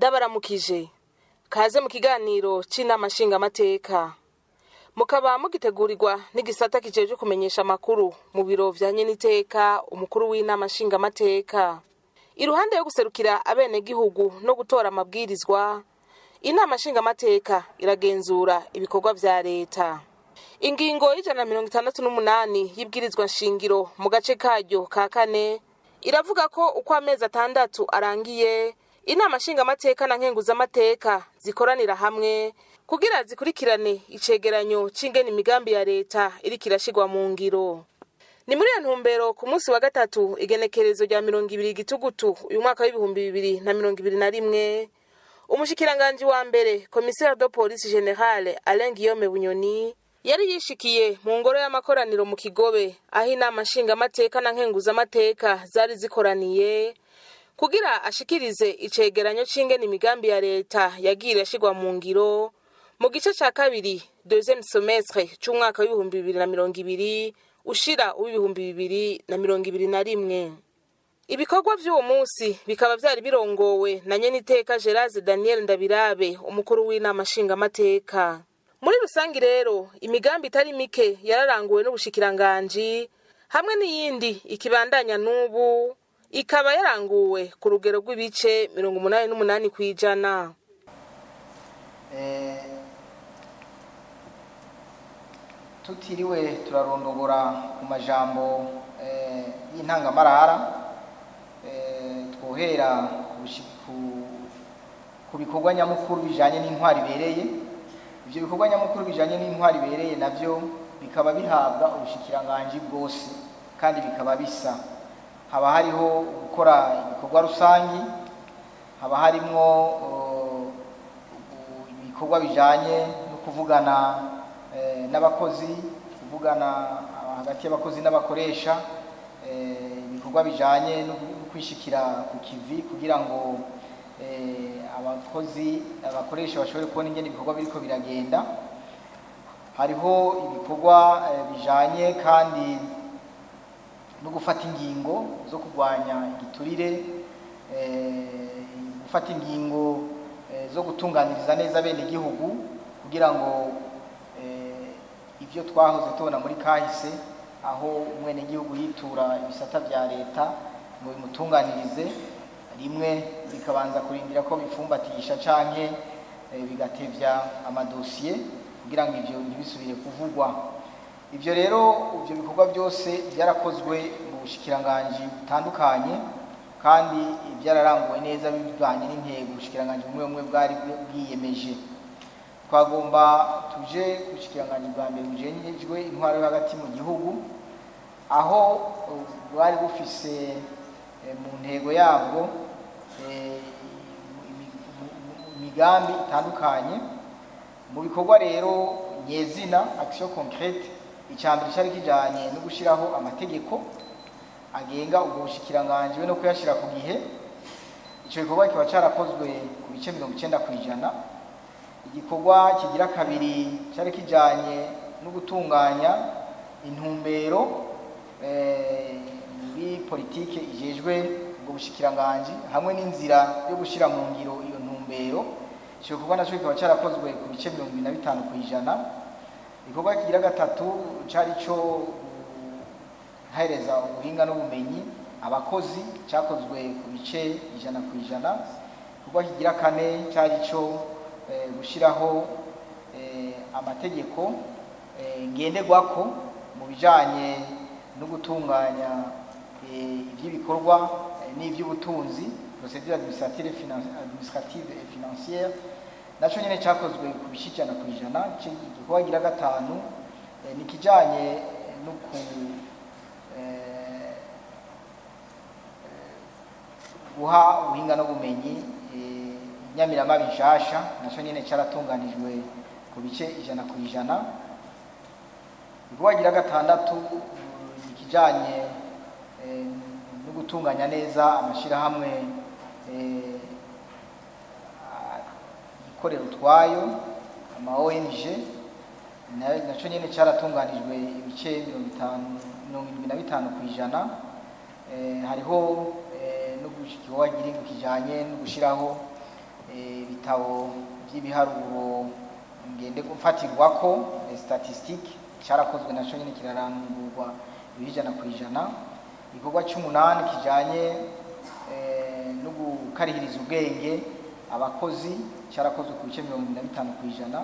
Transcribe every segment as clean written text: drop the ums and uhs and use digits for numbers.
Ndabaramukije. Kaze mu kiganiro c'inama nshingamateka, mukaba mugitegurirwa n'igisata kijejwe kumenyesha amakuru mu biro vya nyeniteka umukuru w'inama nshingamateka. Iruhande yo guserukira abenegihugu no gutora amabwirizwa, inama nshingamateka iragenzura ibikorwa vya leta. Ingingo y'168 y'ibwirizwa nshingiro mu gace karyo ka kane iravuga ko uko amezi 6 arangiye, inama nshingamateka na nkenguzamateka zikoranira hamwe kugira zikurikirane icegeranyo c'ingene imigambi ya leta iriko irashirwa mu ngiro. Ni muri iyo ntumbero ku munsi wa gatatu, igenekerezo rya 20 Gitugutu uyu mwaka w'2021, umushikiranganji wa mbere, commissaire de police générale Alain Guillaume Bunyoni, yari yishikiye mu ngoro y'amakoraniro mu Kigobe, aho inama nshingamateka na nkenguzamateka zari zikoraniye, kugira ashikirize icegeranyo c'ingene imigambi ya leta yagiye irashirwa mu ngiro mu gice ca kabiri, deuxième semestre, c'umwaka w'2020 ushira uw'2021. Ibikorwa vy'uwo munsi bikaba vyari birongowe na nyeniteka Gerase Daniel Ndabirabe, umukuru w'inama nshingamateka. Muri rusangi rero, imigambi itari mike yararanguwe n'ubushikiranganji, hamwe n'iyindi ikibandanya n'ubu, ikaba yaranguwe ku rugero rw'ibice 88%. Tutiriwe turarondogora ku majambo y'intangamarara, twohera ku bikorwa nyamukuru bijanye n'intwari ibereye. Ivyo bikorwa nyamukuru bijanye n'intwari ibereye navyo bikaba bihabwa ubushikiranganji bwose kandi bikaba bisa. Haba hariho gukora ibikorwa rusangi, haba harimwo ibikorwa bijanye no kuvugana n'abakozi, kuvugana hagati y'abakozi n'abakoresha, ibikorwa bijanye no kwishikira ku kivi kugira ngo abakozi, abakoresha bashobore kubona ingene ibikorwa biriko biragenda. Hariho ibikorwa bijanye kandi no gufata ingingo zo kurwanya igiturire, gufata ingingo zo gutunganiriza neza bene igihugu kugira ngo ivyo twahoze tubona muri kahise, aho umwene gihugu yitura ibisata vya leta ngo bimutunganirize, rimwe bikabanza kurindira ko bifumbatisha canke bigatevya amadosiye, kugira ngo ivyo ntibisubire kuvugwa. Ivyo rero, ivyo bikorwa byose byarakozwe mu bushikiranganji butandukanye kandi byararanguwe neza bivanye n'intego ubushikiranganji bumwe bumwe bwari bwiyemeje. Twagomba tuje ku bushikiranganji bwa mbere bujejwe intwaro yo hagati mu gihugu, aho bwari bufise mu ntego yabwo imigambi itandukanye. Mu bikorwa rero nyezina, action concrète, icambere cari kijanye no gushiraho amategeko agenga ubwo bushikiranganji no kuyashira ku gihe. Ico gikorwa kikaba carakozwe ku bice 90%. Igikorwa kigira kabiri cari kijanye no gutunganya intumbero muri politike ijejwe ubwo bushikiranganji hamwe n'inzira yo gushira mu ngiro iyo ntumbero. Ico gikorwa naco kikaba carakozwe ku bice 75%. Igikorwa kigira gatatu cari co guhereza ubuhinga n'ubumenyi abakozi, cyakozwe ku bice 100%. Igikorwa kigira kane cari co gushiraho amategeko ngenderwako mu bijanye no gutunganya ivy'ibikorwa n'ivy'ubutunzi, procédure administrative et financière, naco nyene cakozwe ku bice 100%. Igikorwa kigira gatanu ni kijanye no ku guha ubuhinga n'ubumenyi inyamiramabi nshasha, naco nyene caratunganijwe ku bice 100%. Igikorwa kigira gatandatu ni ikijanye no gutunganya neza amashirahamwe yikorera utwayo, ama ONG, naco nyene caratunganijwe ibice 50, 75%. Hariho no igikorwa kijanye no gushiraho ibitabo by'ibiharuro ngende gufatirwako, statistique, cyarakozwe naco nyene kirarangurwa 100%. Igikorwa c'umunani kijanye no gukarihiriza ubwenge abakozi cyarakozwe ku bice 75%.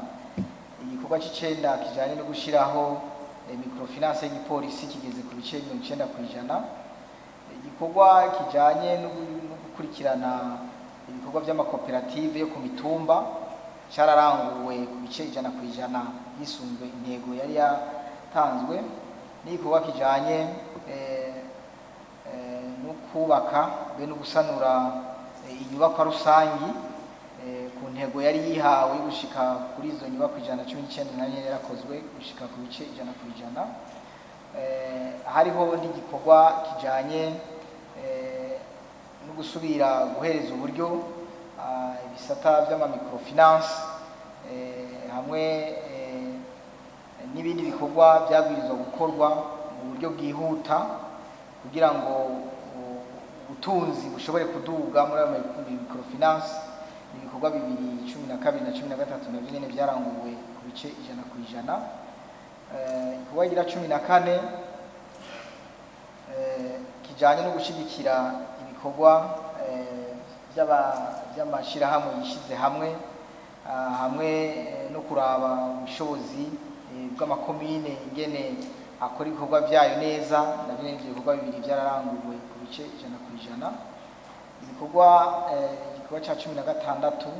Igikorwa c'icenda kijanye no gushiraho microfinance y'igipolisi kigeze ku bice 90%. Igikorwa kijanye no gukurikirana ibikorwa by'amakoperative yo ku mitumba cyararanguwe ku bice 100% hisunzwe intego yari yatanzwe. N'igikorwa kijanye no kubaka be no gusanura inyubakwa rusangi ku ntego yari yihawe gushika kuri izo nyubakwa 119, nayo yarakozwe gushika ku bice 100%. Hariho n'igikorwa kijanye no gusubira guhereza uburyo ibisata by'amamicrofinance hamwe n'ibindi bikorwa byabwirizwa gukorwa mu buryo bwihuta kugira ngo ubutunzi bushobore kuduga muri ayo microfinance. Ibikorwa 2012 na 13 navyo nyene byaranguwe ku bice 100%. Igikorwa gira 14 kijanye no gushigikira ibikorwa by'amashirahamwe yishize hamwe, hamwe no kuraba ubushobozi bw'amakomine ingene akora ibikorwa vyayo neza, navyo nyene ivyo bikorwa bibiri byararanguwe ku bice 100%. Igikorwa ca 16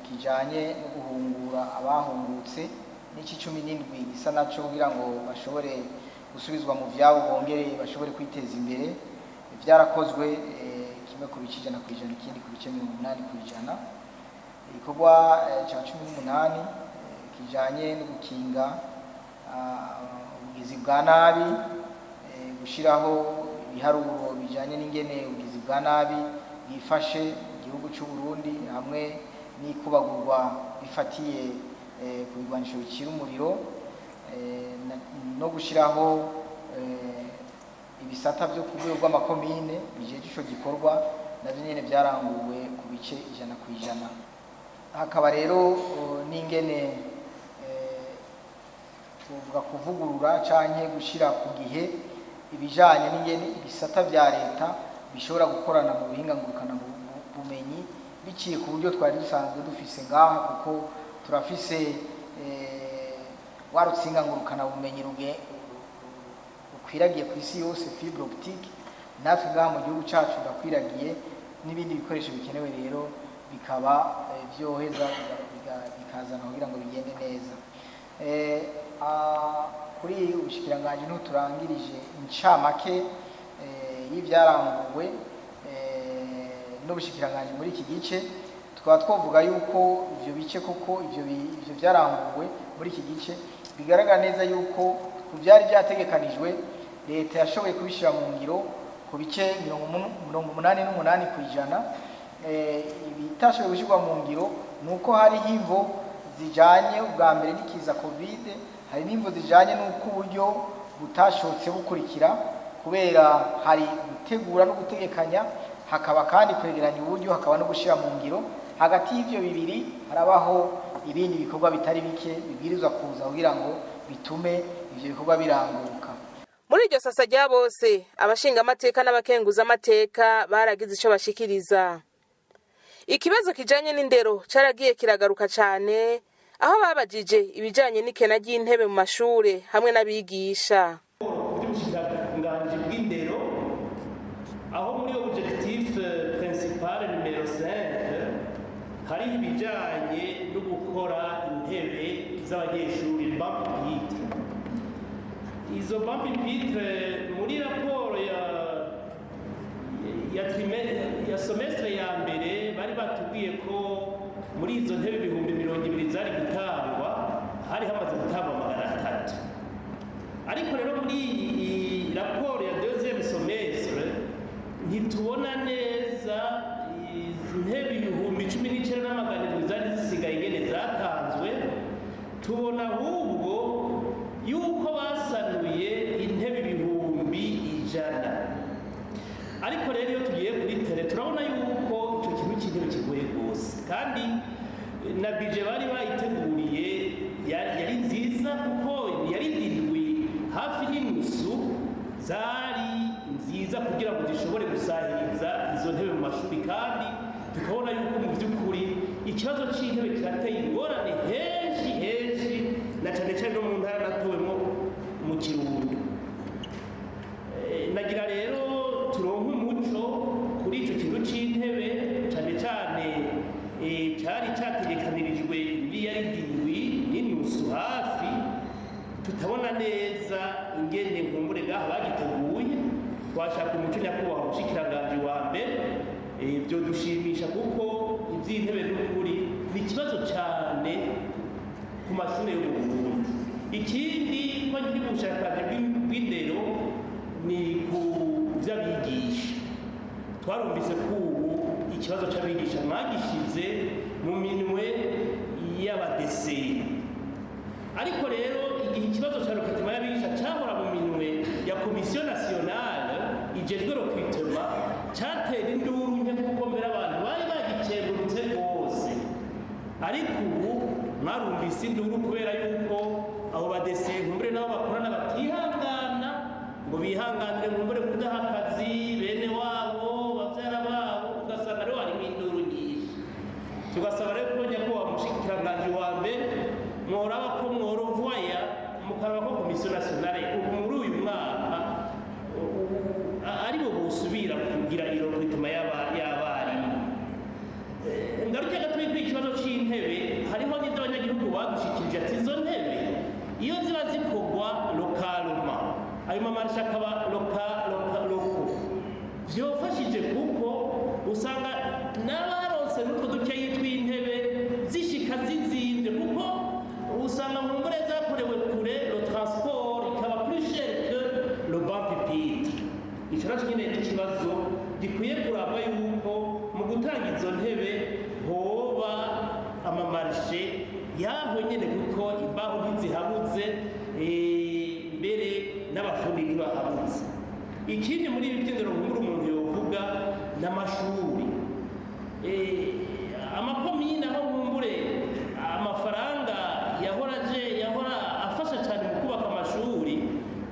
kijanye no guhungura abahungutse n'iki 17 gisa naco kugira ngo bashobore gusubizwa mu vyabo bongere bashobore kwiteza imbere vyarakozwe, kimwe ku bice 100%, ikindi ku bice 80%. Igikorwa ca 18 kijanye no gukinga ubugizi bwa nabi, gushiraho ibiharuro bijanye n'ingene ubugizi bwa nabi bwifashe mu gihugu c'u Burundi hamwe n'ikubagurwa bifatiye ku bigwanisho bicira umuriro, no gushiraho ibisata vyo ku rwego rw'amakomine bijeje ico gikorwa, navyo nyene vyaranguwe ku bice 100%. Hakaba rero n'ingene tuvuga kuvugurura canke gushira ku gihe ibijanye n'ingene ibisata vya leta bishobora gukorana mu buhinga ngurukana bumenyi biciye ku buryo twari dusanzwe dufise ngaha, kuko turafise wa rutsinga ngurukana bumenyi rukwiragiye ku isi yose, fibre optique, natwe ngaha mu gihugu cacu rurakwiragiye, n'ibindi bikoresho bikenewe rero bikaba vyoheza bikazana kugira ngo bigende neza. Kuri ubushikiranganji ntuturangirije incamake y'ivyaranguwe n'ubushikiranganji muri iki gice. Tukaba twavuga yuko ivyo bice koko ivyo vyaranguwe muri iki gice bigaragara neza yuko ku vyari vyategekanijwe leta yashoboye kubishira mu ngiro ku bice 88%. Ibitashoboye gushirwa mu ngiro nuko hariho imvo zijanye ubwa mbere n'ikiza Covid, hari n'imvo zijanye n'uko uburyo butashotse bukurikira, kubera hari gutegura no gutegekanya, hakaba kandi kwegeranya uburyo, hakaba no gushira mu ngiro. Hagati y'ivyo bibiri harabaho ibindi bikorwa bitari bike bibwirizwa kuza kugira ngo bitume ivyo bikorwa biranguka. Muri iryo sasa rya bose, abashingamateka n'abakenguzamateka baragize ico bashikiriza. Ikibazo kijanye n'indero caragiye kiragaruka cane, aho babajije ibijanye n'ikena ry'intebe mu mashure hamwe n'abigisha. By'ubushikiranganji bw'indero, aho muri objectif principal numero 5 hariho ibijanye no gukora intebe z'abanyeshuri, banc pupitre. Izo banc pupitre, muri raporo ya semestre ya mbere bari batubwiye ko muri izo ntebe 20,000 zari gutangwa, hari hamaze gutangwa 300. Ariko rero muri iyi raporo ya deuxième semestre ntitubona neza intebe 19,700 zari zisigaye ingene zatanzwe. Tubona ahubwo yuko basanuye intebe 100,000. Ariko rero iyo tugiye kuri terrain turabona yuko ico Ico kintu cy'intebe kigoye rwose, kandi na budget bari bayiteguriye yari nziza, kuko yari ndindwi hafi n'inusu, zari nziza kugira ngo zishobore gusahiriza izo ntebe mu mashuri. Kandi tukabona yuko mu by'ukuri ikibazo cy'intebe kirateye ingorane henshi henshi, na cyane cyane no mu ntara natowemo, mu Kirundo. Nagira rero turonke umuco kuri icyo kintu cy'intebe, cyane cyane cyari cyategekanirijwe miliyari 7.5 hafi, tutabona neza ingene nkumbure ngaha bagiteguye. Twashaka umuco, nyakubahwa mushikiranganji wa mbere, byo dushimisha, kuko iby'intebe n'ukuri ni ikibazo cyane ku mashuri yo mu Burundi. Ikindi ko nkiri mu bushakashatsi bw'indero ni ku by'abigisha. Twarumvise ko ubu ikibazo cy'abigisha mwagishize mu minwe y'abadeseri, ariko rero igihe ikibazo cya recrutement y'abigisha cyahora mu minwe ya Commission nationale ijejwe recrutement, cyatera induru nke, kuko mbere abantu bari bagikengurutse rwose. Ariko ubu mwarumvise induru kubera yuko abo badeseye nkumbure nabo bakorana batihangana ngo bihanganire nkumbure kudaha akazi bene wabo, babyara babo, ugasanga rero harimo induru nyinshi. Tugasaba rero ko nyakubahwa mushikiranganji wa mbere mworaba ko mworovwaya, mukaraba ko Commission nationale ubu muri uyu mwaka ari bo busubira kugira iyo recrutement y'abarimu. Ngaruke gatoya kuri ikibazo c'intebe. Hariho n'ivyo abanyagihugu badushikirije, ati izo ntebe iyo ziba zikorwa localement, ayo ma marchés akaba locaux, vyofashije, kuko usanga n'abaronse n'utwo dukeyi tw'intebe zishika zizimvye, kuko usanga nkumbure zakorewe kure, le transport ikaba plus cher que le banc pupitre. Ico naco nyene ni ikibazo gikwiye kurabwa, yuko mu gutanga izo ntebe hoba ama marchés yaho nyene, kuko imbaho ntizihabuze, mbere n'abafundi ntibahabuze. Ikindi muri ibi by'indero nkuru umuntu yovuga n'amashuri. Amakomine, aho nkumbure amafaranga yahora aje, yahora afasha cyane mu kubaka amashuri,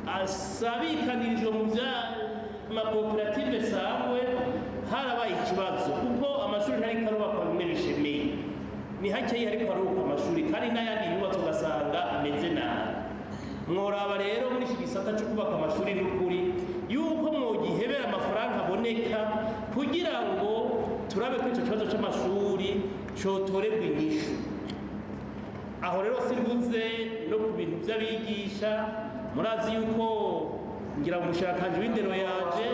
asabikanirijwe mu bya makoperative sangwe, harabaye ikibazo kuko amashuri ntariko arubakwa bimwe bishemeye. Ni hakeya ariko arubakwa amashuri, kandi n'ayandi yubatse ugasanga ameze nabi. Mworaba rero muri iki gisata cyo kubaka amashuri n'ukuri yuko mwogihebera amafaranga aboneka, kugira ngo turabe ko icyo kibazo cy'amashuri cotorerwa inyishu. Aho rero simvuze no ku bintu by'abigisha. Murazi yuko ngira umushikiranganji w'indero yaje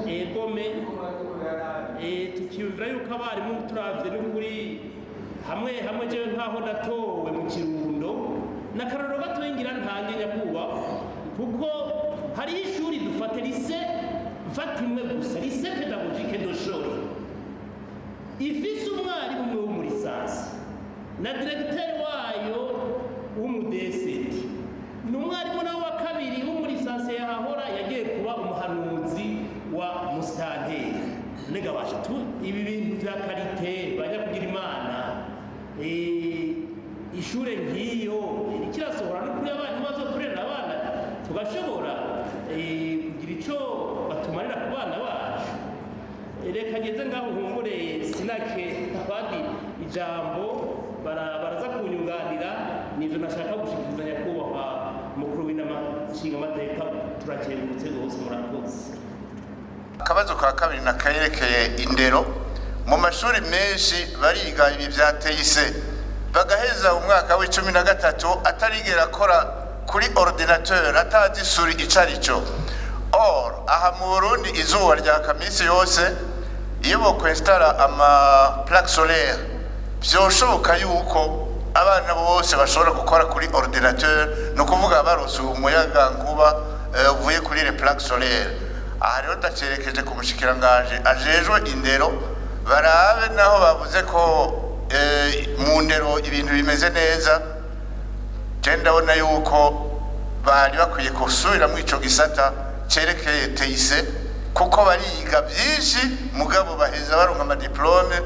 egome, tukiyumvira yuko abarimu turavye n'ukuri hamwe hamwe, jewe nkaho natowe mu Kirundo, n'akarorero gatoya ngira ntange, nyakubahwa, kuko hariho ishuri, dufate lycée, mfata imwe gusa, Lycée Pédagogique de Shore, ifise umwarimu umwe wo muri sasi na directeur wayo w'umudeseti. Ni umwarimu nawe wa kabiri w'umulisansi yahahora yagiye kuba umuhanuzi wa musitanteri. Nega basha tu ibi bintu vya qualité, banyakugira Imana, ishure nk'iyo kirasohora no kuri abarimu bazoturera abana, tugashobora kugira ico batumarira ku bana bacu. Reka ngeze ngaho, nkumbure sinake abandi ijambo, baraza kunyunganira. Nivyo nashaka gushikiriza, nyakubahwa mukuru w'inama nshingamateka. Turakengurutse rwose, murakoze. Akabazo ka kabiri nakayerekeye indero. Mu mashuri menshi bariga ibi bya TIC, bagaheza umwaka w'13 atarigera akora kuri ordinateur, atazi souris ico ari cyo. Or aha mu Burundi izuba ryaka minsi yose. Iyo bokwinstalla ama plaque solaire, vyoshoboka yuko abana bose bashobora gukora kuri ordinateur, ni ukuvuga baronse umuyaga nkuba uvuye kuri les plaques solaires. Aha rero ndacerekeje ku mushikiranganji ajejwe indero, barabe naho bavuze ko mu ndero ibintu bimeze neza. Je ndabona yuko bari bakwiye gusubira muri ico gisata cerekeye TIC. Kuko bariga byinshi, mugabo baheza baronka ama diplômes,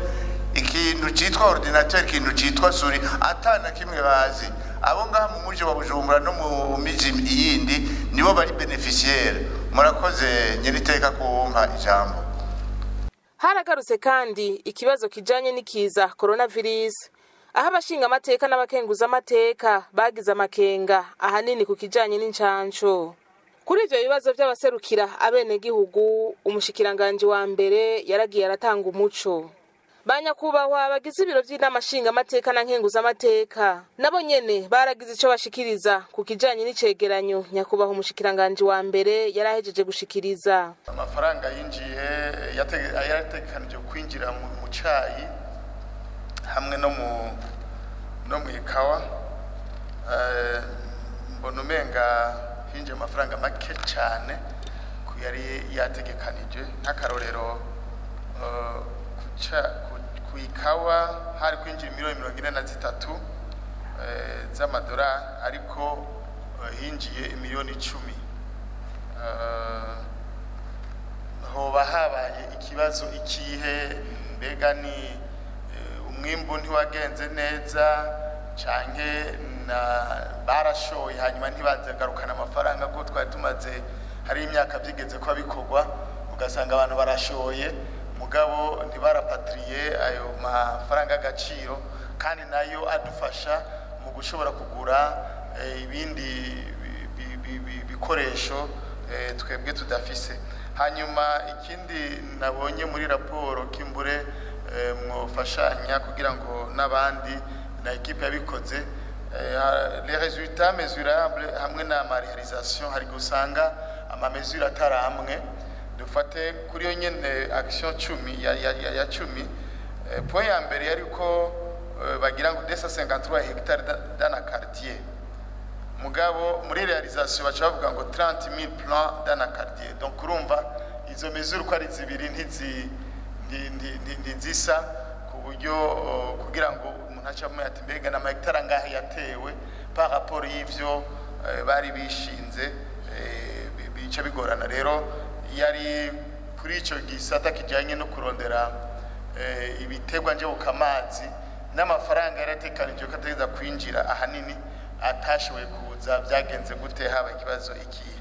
ikintu citwa ordinateur, ikintu citwa souris, atana kimwe bazi. Abo ngaha mu muji wa Bujumbura no mu miji yindi nibo bari bénéficiaires. Murakoze, nyiriteka, kumpa ijambo. Haragarutse kandi ikibazo kijanye n'ikiza coronavirus, aho abashinga amateka n'abakenguza amateka bagize amakenga ahanini ku kijanye n'incanco. Kuri ivyo bibazo vy'abaserukira abenegihugu, umushikiranganji wa mbere yaragiye aratanga umuco. Banyakubahwa bagize ibiro vy'inama nshingamateka na nkenguzamateka nabo nyene baragize ico bashikiriza ku kijanye n'icegeranyo nyakubahwa umushikiranganji wa mbere yarahejeje gushikiriza. Amafaranga yinjiye yarategekanijwe kwinjira mu cayi hamwe no mu ikawa, mbona umenga hinjiye amafaranga make cyane ku yari yategekanije. Nk'akarorero, ku ikawa hari kwinjira miliyoni 43 z'amadolari, ariko hinjiye miliyoni 10. Hoba habaye ikibazo ikihe? Mbega ni umwimbu ntiwagenze neza, canke na barashoye hanyuma ntibazagarukana amafaranga? Kuko twari tumaze hari imyaka byigeze ko bikorwa, ugasanga abantu barashoye mugabo ntibarapatriye ayo mafaranga y'agaciro, kandi nayo adufasha mu gushobora kugura ibindi bikoresho twebwe tudafise. Hanyuma ikindi nabonye muri raporo kimbure, mwofashanya kugira ngo n'abandi na équipe yabikoze, les résultats mesurables hamwe na ma réalisation, hari gusanga ama mesure atari amwe. Dufate kuri yo nyene action 10 ya 10, point ya mbere yari ko bagira ngo 253 hectares d'anacardier, mugabo muri réalisation baca bavuga ngo 30 000 plants d'anacardier. Donc urumva izo mesure uko ari zibiri ntizisa, ku buryo kugira ngo umuntu ace amenya ati mbega n'ama hectare angahe yatewe par rapport y'ivyo bari bishinze, bica bigorana. Rero yari kuri ico gisata kijanye no kurondera ibiterwa njabukamazi, n'amafaranga yari atekanijwe ko ategereza kwinjira ahanini atashoboye kuza, byagenze gute? Haba ikibazo ikihe?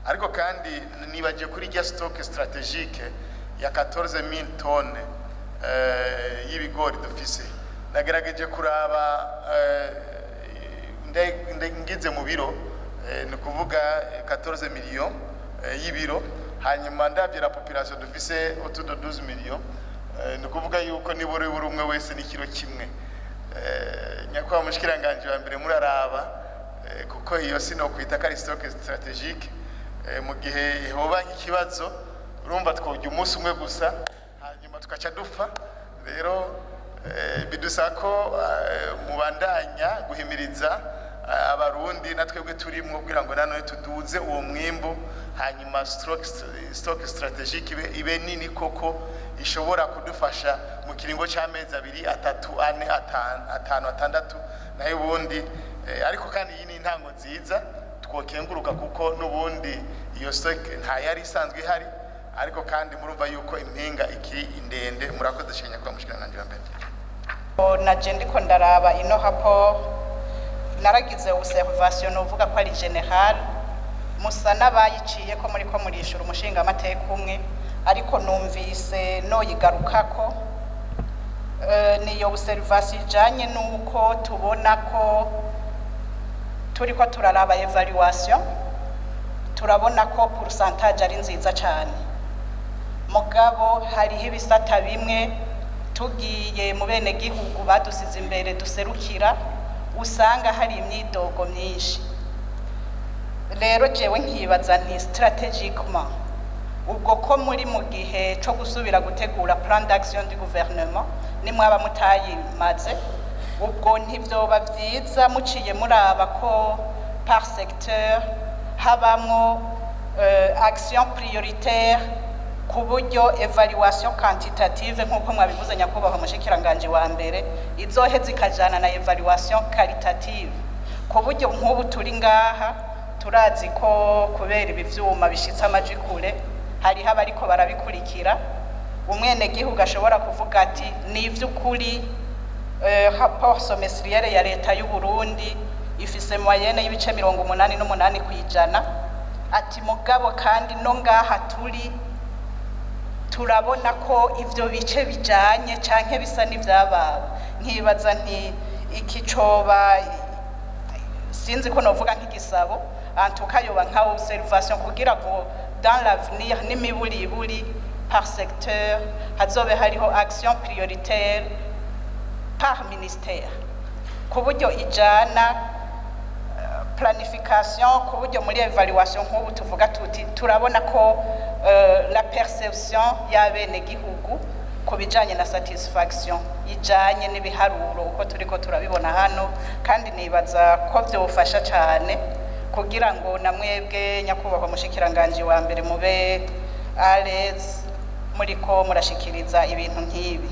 Ariko kandi nibagiye kuri rya stock stratégique ya 14000 tonnes y'ibigori dufise. Nagerageje kuraba, ngize mu biro, ni ukuvuga 14 millions y'ibiro. Hanyuma ndabye la population dufise autour de 12 millions, ni ukuvuga yuko nibura buri umwe wese n'ikiro kimwe. Nyakubahwa mushikiranganje wa mbere, muraraba, kuko iyo sino kwita ko ari stock stratégique. Mu gihe hoba nk'ikibazo, urumva twojya umunsi umwe gusa hanyuma tugaca dupfa. Rero bidusaba ko mubandanya guhimiriza abarundi na twebwe turimwo kugira ngo nanone tuduze uwo mwimbu, hanyuma stock stratégique ibe nini koko, ishobora kudufasha mu kiringo c'amezi 2, 3, 4, 5, 6. Nayo ubundi, ariko kandi iyi ni intango nziza twokenguruka, kuko n'ubundi iyo stock nta yari isanzwe ihari. Ariko kandi murumva yuko impinga ikiri indende. Murakoze cyane, kwa mushikiranganje wa mbere. Naje ndiko ndaraba ino rapport, naragize observation novuga ko ari général, musa n'abayiciye ko muri ko murishura umushinga amateka umwe, ariko numvise noyigarukako. Niyo observation ijanye nuko tubona ko turiko turaraba évaluation, turabona ko pourcentage ari nziza cyane, mugabo hariho ibisata bimwe tugiye mu bene gihugu badusize imbere duserukira, usanga hari imyidogo myinshi. Rero jewe nkibaza nti stratégiquement, ubwo ko muri mu gihe co gusubira gutegura plan d'action du gouvernement, nimwaba mutayimaze, ubwo ntivyoba vyiza muciye muraba ko par secteur habamwo action prioritaire, ku buryo évaluation quantitative, nk'uko mwabivuze nyakubahwa mushikiranganje wa mbere, izoheza ikajana na évaluation qualitative, ku buryo nk'ubu turi ngaha turazi ko kubera ibi vyuma bishitse amajwi kure, hariho ibibazo bimwe bimwe usanga Hariho abariko barabikurikira. Umwenegihugu ashobora kuvuga ati: "Ni ivy'ukuri, rapport semestrielle ya leta y'u Burundi ifise moyenne y'ibice 88%," ati: "Mugabo kandi no ngaha turi turabona ko ivyo bice bijanye canke bisa n'ivyababa." Nkibaza nti iki coba, sinzi ko novuga nk'igisabo, antuka yoba nka observation, kugira ngo dans l'avenir n'imiburiburi par secteur hazobe hariho action prioritaire par ministère, ku buryo ijana planification, ku buryo muri évaluation nk'ubu tuvuga tuti turabona ko la perception y'abenegihugu ku bijanye na satisfaction ijanye n'ibiharuro uko turiko turabibona hano. Kandi nibaza ko vyofasha cane kugira ngo na mwebwe, nyakubahwa mushikiranganji wa mbere, mube à l'aise muriko murashikiriza ibintu nk'ibi.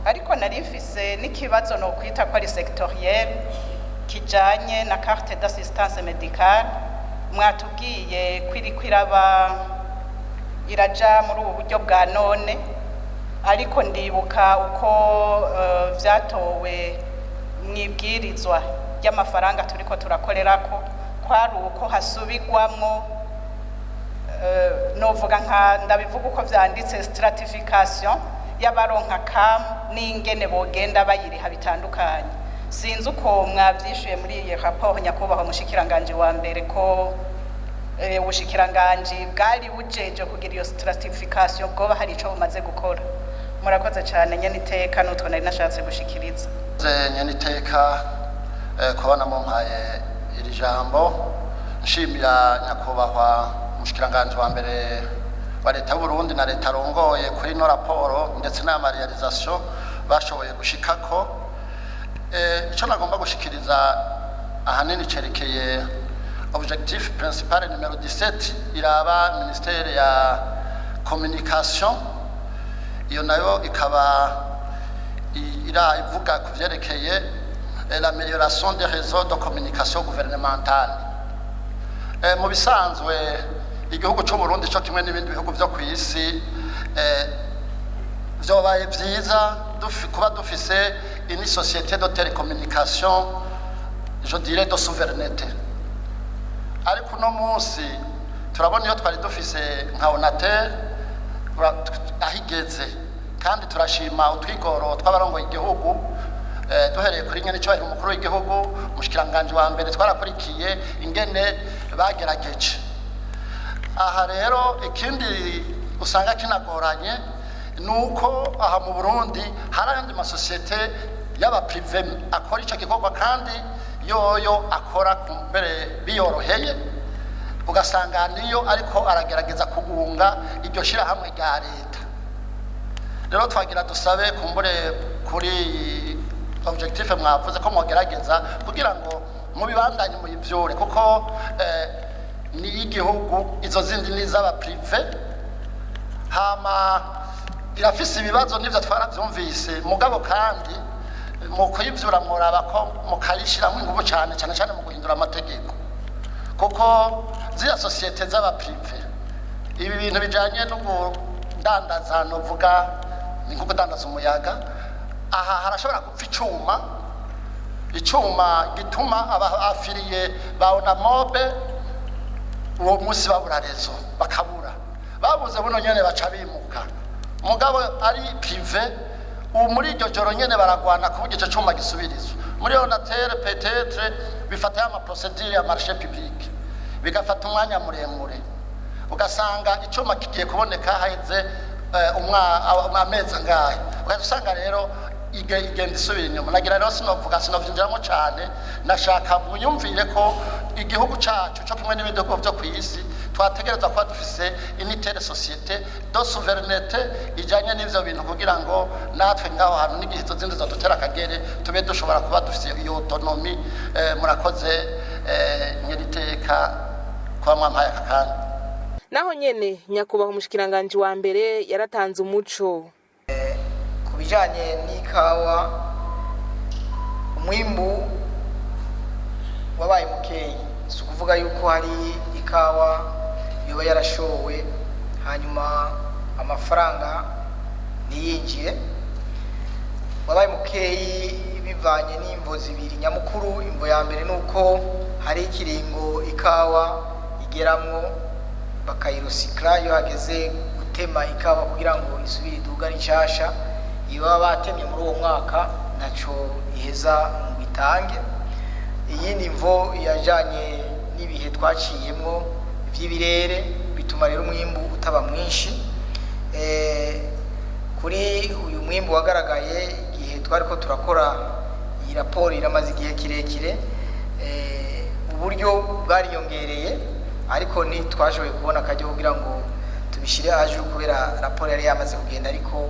Ariko nari mfise n'ikibazo nokwita ko ari sectoriel, kijanye na carte d'assistance médicale. Mwatubwiye ko iriko iraba iraja muri ubu buryo bwa none, ariko ndibuka uko vyatowe mwibwirizwa ry'amafaranga turiko turakorerako, kwari uko hasubigwamwo, novuga nka ndabivuga uko vyanditse, stratification y'abaronka CAM n'ingene bogenda bayiriha bitandukanye. Sinzi uko mwavyishuye muri iyi rapport, nyakubahwa mushikiranganje wa mbere, ko ubushikiranganji bwari bujeje kugira iyo stratification bwoba hari ico bumaze gukora. Murakoze cane, nyene iteka, nutwo nari nashatse gushikiriza. Nyene iteka kubona mumpaye iri jambo, nshimira nyakubahwa umushikiranganji wa mbere wa leta y'Uburundi na leta arongoye kuri ino raporo ndetse n'ama réalisations bashoboye gushikako. Ico nagomba gushikiriza ahanini cerekeye objectif principal numéro 17 iraba ministère ya communication. Iyo nayo ikaba ira ivuga ku vyerekeye l'amélioration des réseaux de communication gouvernementale. Mu bisanzwe igihugu c'u Burundi co kimwe n'ibindi bihugu vyo kw'isi, vyobaye vyiza kuba dufise une société de télécommunication, je dirais de souveraineté. Ariko uno munsi turabona iyo twari dufise nka Onatel aho igeze, kandi turashima utwigoro tw'abarongoye igihugu, duhereye kuri nyene icubahiro umukuru w'igihugu, umushikiranganji wa mbere. Twarakurikiye ingene bagerageje. Aha rero ikindi usanga kinagoranye ni uko aha mu Burundi hari ayandi masosiyete y'aba privés akora ico gikorwa, kandi yoyo akora mbere biyoroheye, ugasanga niyo ariko aragerageza kugunga iryo shirahamwe rya leta. Rero twagira dusabe kumbure kuri objectif mwavuze ko mwogerageza kugira ngo mubibandanye muyivyure, kuko ni y'igihugu, izo zindi ni iz'aba privés. Hama irafise ibibazo, n'ivyo twaravyumvise, mugabo kandi mu kuyivyura mworaba ko mukayishiramwo inguvu cane cane cane mu guhindura amategeko, kuko ziriya sosiyete z'aba privés, ibi bintu bijanye no kudandaza, novuga ni nko kudandaza umuyaga. Aha harashobora gupfa icuma gituma aba affiliés ba Onamob uwo munsi babura réseau, bakabura. Babuze buno nyene baca bimuka. Mugabo ari privé, ubu muri iryo joro nyene baragwana ku buryo ico cuma gisubirizwa. Muri Onatel peut-être bifata ya ma procédures ya marché public, bigafata umwanya muremure, ugasanga icuma kigiye kuboneka haheze amezi angahe. Ugaca usanga rero igenda isubira inyuma. Nagira rero sinovuga, sinovyinjiramo cane. Nashaka munyumvire ko igihugu cacu co kimwe n'ibindi bihugu vyo kw'isi twategerezwa kuba dufise une telle société de souveraineté ijanye n'ivyo bintu, kugira ngo natwe ngaho hantu n'igihe izo zindi zodutera akagere tube dushobora kuba dufise iyo autonomie. Murakoze, nyiriteka, kuba mwampaye aka kanya. Naho nyene nyakubahwa umushikiranganji wa mbere yaratanze umuco. Ku bijyanye n'ikawa, umwimbu wabaye mukeyi. Si ukuvuga yuko hari ikawa yoba yarashowe Hanyuma amafaranga ntiyinjire. Wabaye mukeyi bivanye n'imvo zibiri nyamukuru. Imvo ya mbere ni uko hari ikiringo ikawa igeramwo bakayirecycla. Iyo hageze gutema ikawa kugira ngo isubire iduga ari nshasha, iyo baba batemye muri uwo mwaka ntaco iheza ngo itange. Iyindi mvo yajanye n'ibihe twaciyemwo vy'ibirere, bituma rero umwimbu utaba mwinshi. Kuri uyu mwimbu wagaragaye igihe twariko turakora iyi raporo, iramaze igihe kirekire, uburyo bwariyongereye, ariko ntitwashoboye kubona akaryo kugira ngo tubishyire à jour kubera raporo yari yamaze kugenda. Ariko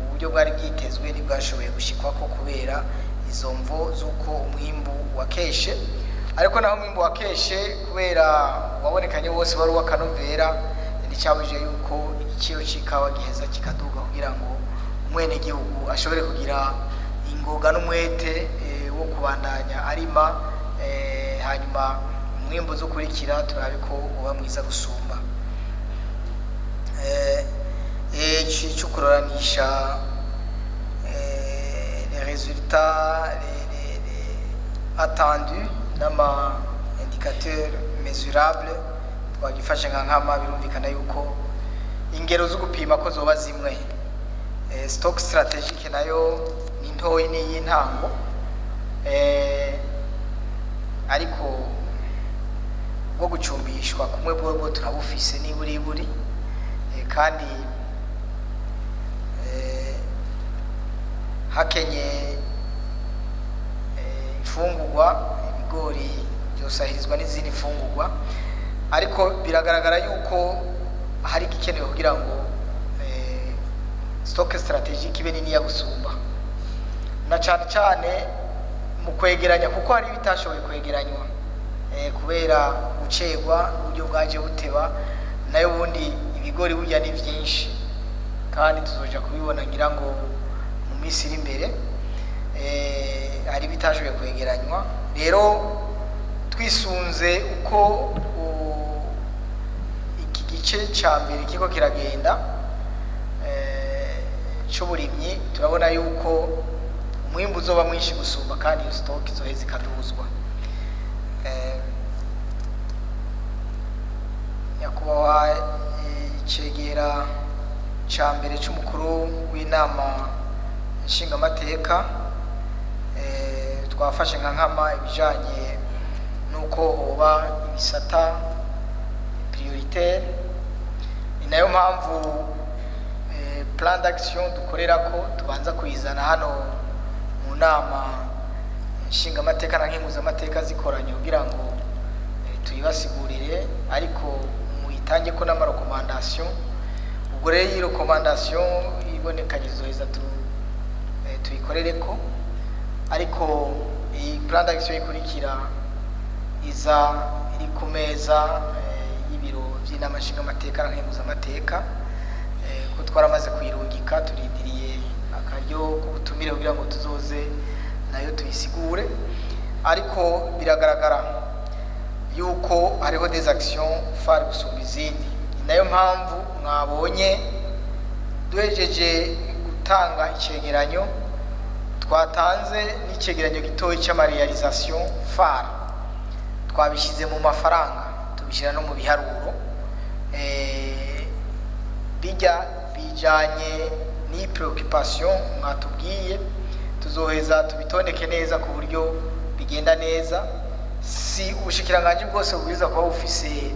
uburyo bwari bwitezwe ntibwashoboye gushikwako kubera izo mvo z'uko umwimbu wakeshe. Ariko naho umwimbu wakeshe, kubera wabonekanye wose wari uw'akanovera, nticyabujije yuko igiciro c'ikawa giheza kikaduga kugira ngo umwenegihugu ashobore kugira ingoga n'umwete wo kubandanya arima, hanyuma umwimbu uzokurikira turabe ko uba mwiza gusumba. Ici cyo kuroranisha les résultats les attendus n'ama indicateurs mesurables twagifashe nka nkama. Birumvikana yuko ingero zo gupima ko zoba zimwe. Stock stratégique nayo ni ntoyi, ni y'intango, ariko bwo gucumbishwa kumwe bwo turabufise niburiburi, kandi hakenye imfungurwa, ibigori byosahirizwa n'izindi mfungurwa. Ariko biragaragara yuko hari igikenewe kugira ngo stock stratégique ibe nini ya gusumba, na cane cane mu kwegeranya, kuko hari ibitashoboye kwegeranywa kubera gucegwa, uburyo bwaje buteba. Nayo ubundi ibigori burya ni byinshi, kandi tuzoja kubibona ngira ngo mu minsi iri imbere. Hari ibitashoboye kwegeranywa. Rero twisunze uko iki gice ca mbere kiriko kiragenda c'uburimyi, turabona yuko umwimbu uzoba mwinshi gusumba, kandi iyo stock izoheza ikaduzwa. Nyakubahwa icegera ca mbere c'umukuru w'inama nshingamateka, twafashe nka nkama ibijanye n'uko hoba ibisata prioritaire. Ni nayo mpamvu plan d'action dukorerako tubanza kuyizana hano mu nama nshingamateka na nkenguzamateka zikoranye kugira ngo tuyibasigurire, ariko muyitange ko n'ama recommandations. Ubwo rero iyi recommandation ibonekanye izoheza tuyikorereko. Ariko iyi plan d'action ikurikira iza iri ku meza y'ibiro by'inama nshingamateka na nkenguzamateka, ko twaramaze kuyirungika, turindiriye akaryo k'ubutumire kugira ngo tuzoze nayo tuyisigure. Ariko biragaragara yuko hariho des actions phares gusumba izindi. Ni nayo mpamvu mwabonye duhejeje gutanga icegeranyo, twatanze n'icegeranyo gitoya cy'ama réalisations phares. Twabishyize mu mafaranga, tubishyira no mu biharuro. Bijya bijanye n'iyi préoccupation mwatubwiye, tuzoheza tubitondeke neza ku buryo bigenda neza. Si ubushikiranganji bwose bubwirizwa kuba bufise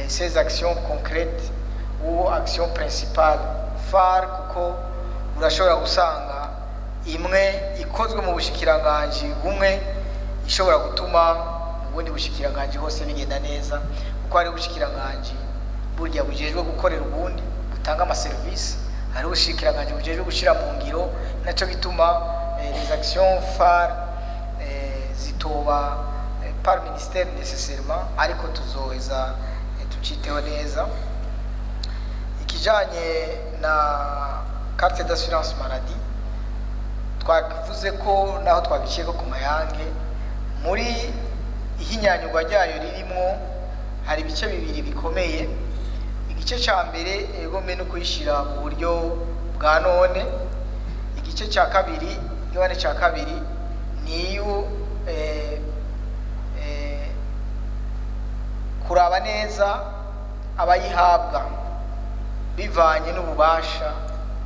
ces actions concrètes ou action principale phare, kuko urashobora gusanga imwe ikozwe mu bushikiranganji bumwe ishobora gutuma mu bundi bushikiranganji hose bigenda neza, kuko hari ubushikiranganji burya bujejwe gukorera ubundi, butanga amaserivisi, hari ubushikiranganji bujejwe gushyira mu ngiro. Naco gituma les actions phares zitoba par ministère nécessairement, ariko tuzoheza tuciteho neza. Ikijanye na carte d'assurance maladie, twavuze ko naho twabiciye ko ku mayange, muri ihinyanyurwa ryayo ririmwo hari ibice bibiri bikomeye. Igice cya mbere, egome, no kuyishyira mu buryo bwa none. Igice cya kabiri, igabane cya kabiri, niyo kuraba neza abayihabwa bivanye n'ububasha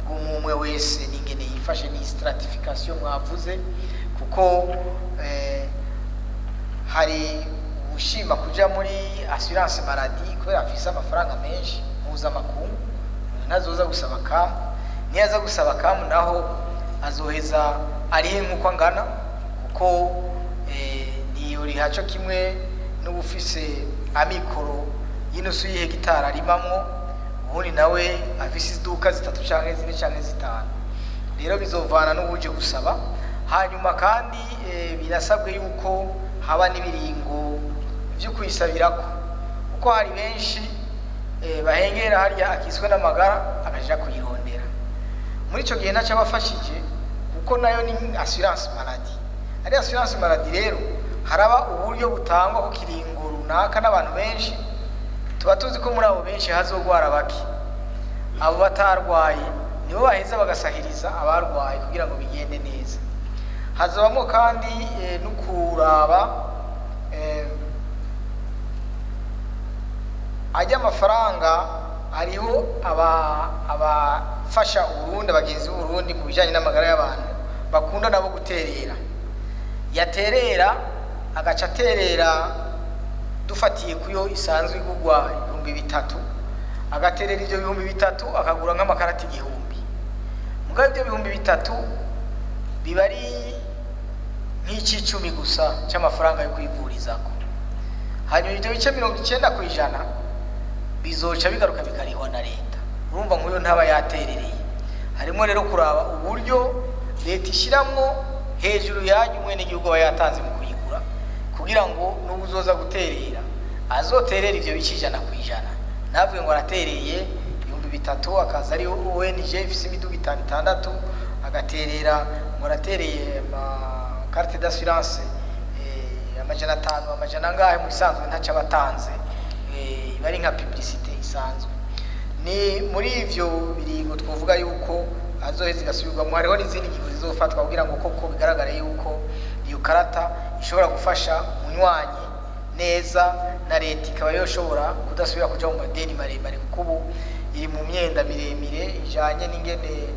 bw'umwe wese n'ingene yifashe, ni stratification mwavuze, kuko hari ushima kuja muri assurance maladie kubera afise amafaranga menshi mpuzamakungu, ntazoza gusaba CAM. Niyo aza gusaba CAM naho azoheza arihe nk'uko angana, kuko niyo rihaco kimwe n'ubufise amikoro y'inusu y'ihegitari arimamwo, ubundi nawe afise iduka zitatu canke zine canke zitanu. Rero bizovana n'ubuje gusaba. Hanyuma kandi birasabwe yuko haba n'ibiringo vyo kuyisabirako, kuko hari benshi bahengera harya akiswe n'amagara akaja kuyirondera. Muri ico gihe ntaco abafashije, kuko nayo ni assurance maladie. Ari assurance maladie rero haraba uburyo butangwa ku kiringo runaka n'abantu benshi. Tuba tuzi ko muri abo benshi hazogwara bake. Abo batarwaye nibo baheza bagasahiriza abarwaye kugira ngo bigende neza. Hazobamo kandi no kuraba ajya amafaranga. Hariho abafasha Uburundi, abagenzi b'Uburundi mu bijyanye n'amagara y'abantu, bakunda nabo guterera. Yaterera agaca aterera, dufatiye kuyo isanzwe igurwa 3000, agaterera ibyo 3000 akagura nk'amakarati 1000. Mugabo ibyo 3000 biba ari nk'icicumi gusa cy'amafaranga yo kwivurizako. Hanyuma ibyo bice 90% bizoca bigaruka bikarihwa na leta. Urumva nk'uyo ntaba yaterereye. Harimo rero kuraba uburyo leta ishyiramo hejuru yanyu umwenegihugu aba yatanze mu kuyigura, kugira ngo n'ubu uzoza guterera azoterera ibyo bice 100%, ntavuge ngo aratereye 3000, akaza ari ONG ifise imiduga itanu, itandatu, agaterera ngo aratereye ama carte d'assurance 500, amajana angahe. Mu bisanzwe ntacyo aba atanze, iba ari nka publicité isanzwe. Ni muri ivyo biringo twovuga yuko azoheza igasubirwamo. Hariho n'izindi ngingo zizofatwa kugira ngo koko bigaragare yuko iyo karata ishobora gufasha umunywanyi neza, na leta ikaba yoshobora kudasubira kuja mu madeni maremare, kuko ubu iri mu myenda miremire ijanye n'ingene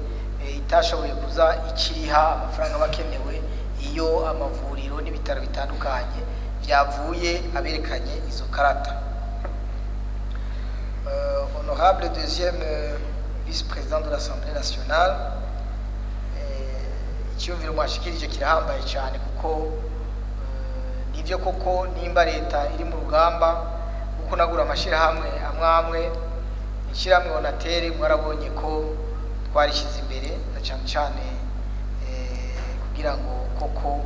itashoboye kuza ikiriha amafaranga aba akenewe iyo amavuriro n'ibitaro bitandukanye byavuye aberekanye izo karata. Honorable deuxième vice-président de l'Assemblée nationale, icyumviro mwashikirije kirahambaye cyane, kuko nibyo koko, nimba leta iri mu rugamba rwo kunagura amashyirahamwe amwe amwe, ishyirahamwe ONATEL mwarabonye ko twarishyize imbere na cyane cyane kugira ngo koko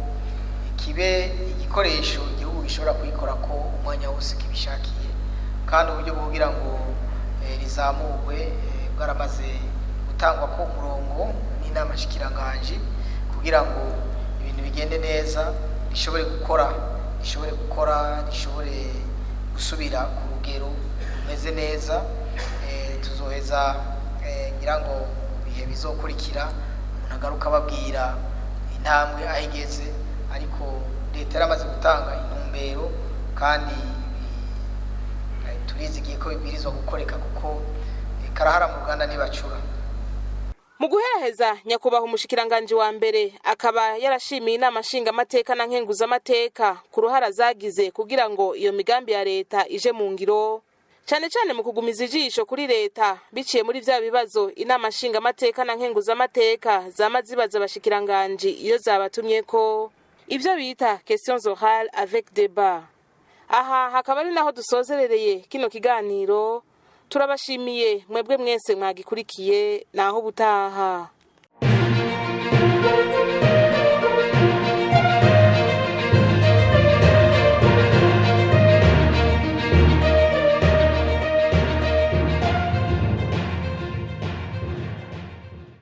kibe igikoresho igihugu gishobora kuyikora ko umwanya wose kibishakiye. Kandi uburyo bwo kugira ngo rizamurwe bwaramaze gutangwa ko umurongo n'inama nshikiranganji, kugira ngo ibintu bigende neza, rishobore gukora, rishobore gusubira ku rugero rumeze neza. Tuzoheza ngira ngo mu bihe bizokurikira umuntu agaruka ababwira intambwe aho igeze, ariko leta yaramaze gutanga intumbero kandi turizigiye ko bibwirizwa gukoreka, kuko karahara mu Ruganda ntibacura. Mu guheraheza, nyakubahwa umushikiranganji wa mbere akaba yarashimiye inama nshingamateka na nkenguzamateka ku ruhara zagize kugira ngo iyo migambi ya leta ije mu ngiro, cane cane mu kugumiza ijisho kuri leta biciye muri vya bibazo inama nshingamateka na nkenguzamateka zama zibaza abashikiranganji iyo zabatumyeko, ivyo bita questions orales avec débat. Aha hakaba ari naho dusozerereye kino kiganiro. Turabashimiye mwebwe mwese mwagikurikiye. Naho ubutaha.